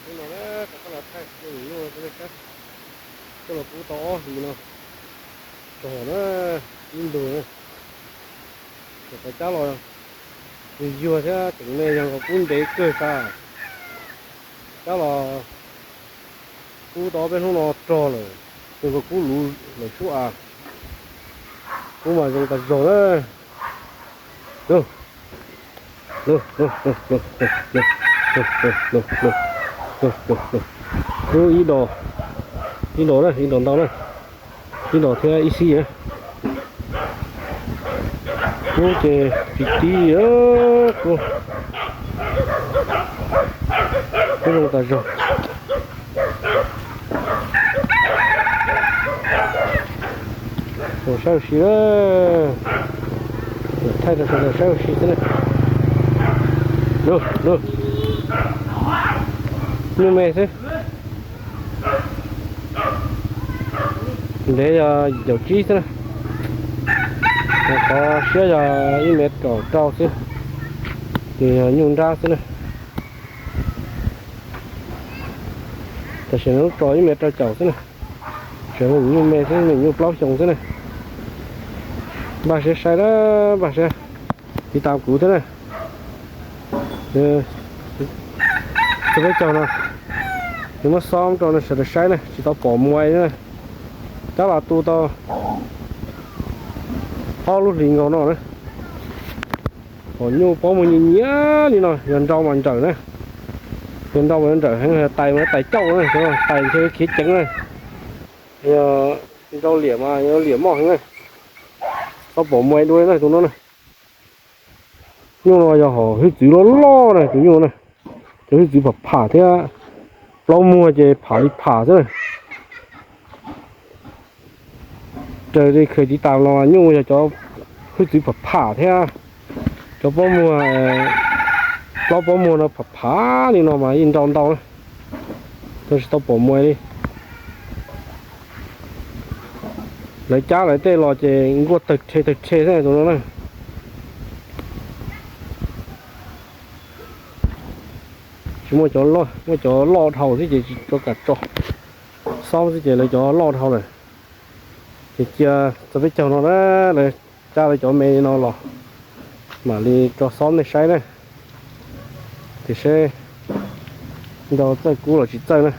Hnub no na, rov qab los thaij nyuj rau nej saib. Coj los kub tau ob hlis no, tsaug na, ib ntus na. Thaum cab los yuag thiab tseem me yog nkaus kub ntev kawg tas. Cab los kub tau ob peb hnub no rog lawm, nws nkaus kub luv lawm sub av. Kub mas zoo tas zog na. Kub ib dos, ib dos na, ib dos ntau na, ib dos thiab ib xib na. Kub ces tib tib, kub, kub zoo tas zog. Saib ua si na, thaij rau sawv daws saib ua si xwb na. Nyuj me xwb. Ntev yog caum tsib xwb na. Qhov siab yog ib mev kaum rau xwb, ces yog nyuj nrab xwb na. Tam sim no lub tso ib mev rau caum xwb na. Tseem me nyuj me xwb, me nyuj plaub xyoo xwb na. Npaj siab saib na, npaj siab tiv tam kuv thiab na. Txog peb caug no, nws muab xob rau sawv daws saib na, tsis tau pom muaj na. Cab los tu tau ob lub hlis nkaus no na. Pom nyuj pob muag nyias nyias li no, yog nrau mas nrawm na. Yog nrau mas nrawm heev, tais mas tais cauj na, tais ntshe khiav ceev na. Yog nrau liam mas yog liam moj heev na. Tau pom muaj dua na tus no na. Nyuj no yog hom hwj txwv loj loj na, tus nyuj na. Cov hwj txwv pham pham thiab, plaub muag ces pham li pham xwb na. Raws li khaws tiv tas los nyuj yog cov hwj txwv pham pham thiab, cov pob muag, plaub pob muag no pham pham li no mas yeej nrau ntau na, tab sis tsis tau pom muaj li. Lawv cab lawv tej los ces nkuaj tawg rhe tawg rhe xwb tus no na. Tsis muaj cov, muaj cov loj dhau xwb ces tsis tso kam tso, xob xwb ces lawv cov loj dhau lawm. Ces cia txog peb caug no na, lawv cab lawv cov me no los mam li tso xob nej saib na, tiam sis nrau txawj kub los tsis txawj na.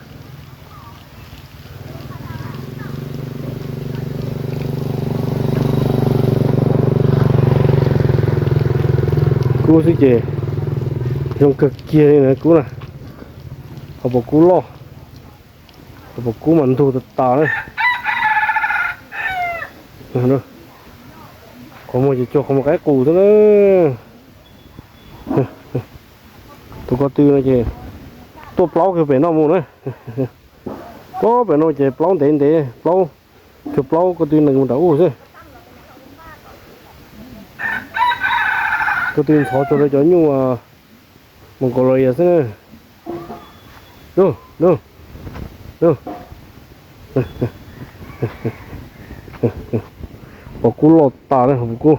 Kub xwb ces zoo kawg kiag li na kub na. Qhov puas kub loj, qhov puas kub mas ntug tas tas na. Qhov muag ces cuag qhov muag qaib qus xwb na. Tus ko tw no ces tuaj plaub kawg pem no mus na. Plaub pem no ces plaub ntev ntev, plaub, cuag plaub ko tw nees mus nram ub xwb. Ko tw ntxhov tsuag rau cov nyuj Mongolia xwb na. Puas kub loj tas na, puas kub.